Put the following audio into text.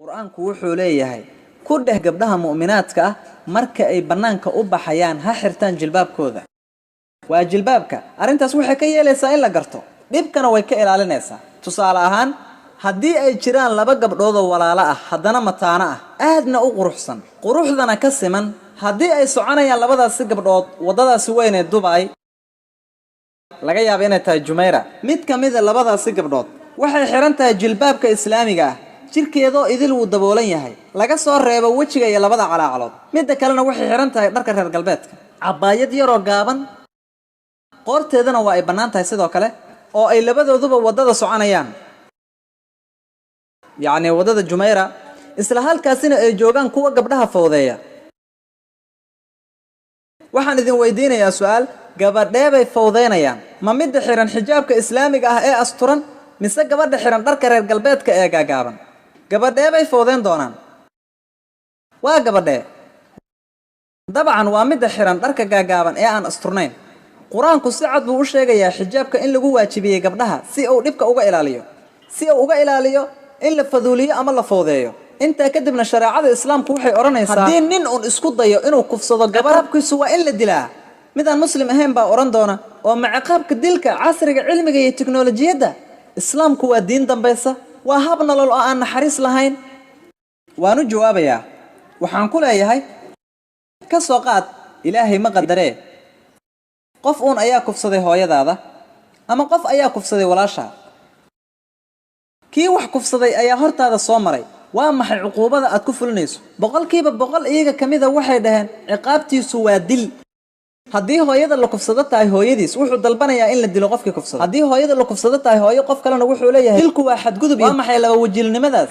Qur-aanku wuxuu leeyahay, ku dheh gabdhaha mu'minaadka ah marka ay bannaanka u baxayaan ha xirtaan jilbaabkooda. Waa jilbaabka. Arrintaas waxay ka yeelaysaa in la garto, dhibkana way ka ilaalinaysaa. Tusaale ahaan, haddii ay jiraan laba gabdhoodoo walaalo ah, haddana mataano ah, aadna u quruxsan, quruxdana ka siman, haddii ay soconayaan labadaasi gabdhood waddadaasi weyn ee Dubai, laga yaaba inay tahay Jumayra, mid ka mida labadaasi gabdhood waxay xihan tahay jilbaabka islaamiga ah, jirkeedoo idil wuu daboolan yahay, laga soo reebo wejiga iyo labada calaacalood. Midda kalena waxay xihan tahay dharka reer galbeedka, cabaayad yaroo gaaban, qoorteedana waa ay bannaan tahay sidoo kale, oo ay labadooduba waddada soconayaan, yacni waddada Jumayra, isla halkaasina ay joogaan kuwa gabdhaha fowdeeya. Waxaan idin weydiinayaa su-aal: gabadhee bay fowdeynayaan? Ma midda xihan xijaabka islaamiga ah ee asturan, mise gabadha xihan dharka reer galbeedka ee gaagaaban? Gabadhee bay fowdeyn doonaan? Waa gabadhee? Dabcan waa midda xihan dharka gaagaaban ee aan asturnayn. Qur-aanku si cad buu u sheegayaa xijaabka in lagu waajibiyey gabdhaha si uu dhibka uga ilaaliyo, si uu uga ilaaliyo in la faduuliyo ama la fowdeeyo. Intaa kadibna shareecada islaamku waxay odhanaysaa, haddii nin uun isku dayo inuu kufsado gabar, ciqaabkiisu waa in la dilaa. Midaan muslim ahayn baa odhan doona, oo ma ciqaabka dilka casriga cilmiga iyo tiknolojiyadda? Islaamku waa diin dambaysa, waa hab nolol oo aan naxariis lahayn. Waan u jawaabayaa. Waxaan ku leeyahay, ka soo qaad, Ilaahay ma qadaree, qof uun ayaa kufsaday hooyadaada ama qof ayaa kufsaday walaashaa. Kii wax kufsaday ayaa hortaada soo maray. Waa maxay cuquubada aad ku fulinayso? 100% iyaga ka mida waxay dhaheen ciqaabtiisu waa dil. Haddii hooyada la kufsado tahay hooyadiis, wuxuu dalbanayaa in la dilo qofkii kufsado. Haddii hooyada la kufsado tahay hooyo qof kalena, wuxuu leeyahay dilku waa xadgudub. Waa maxay laba wajiilnimadaas?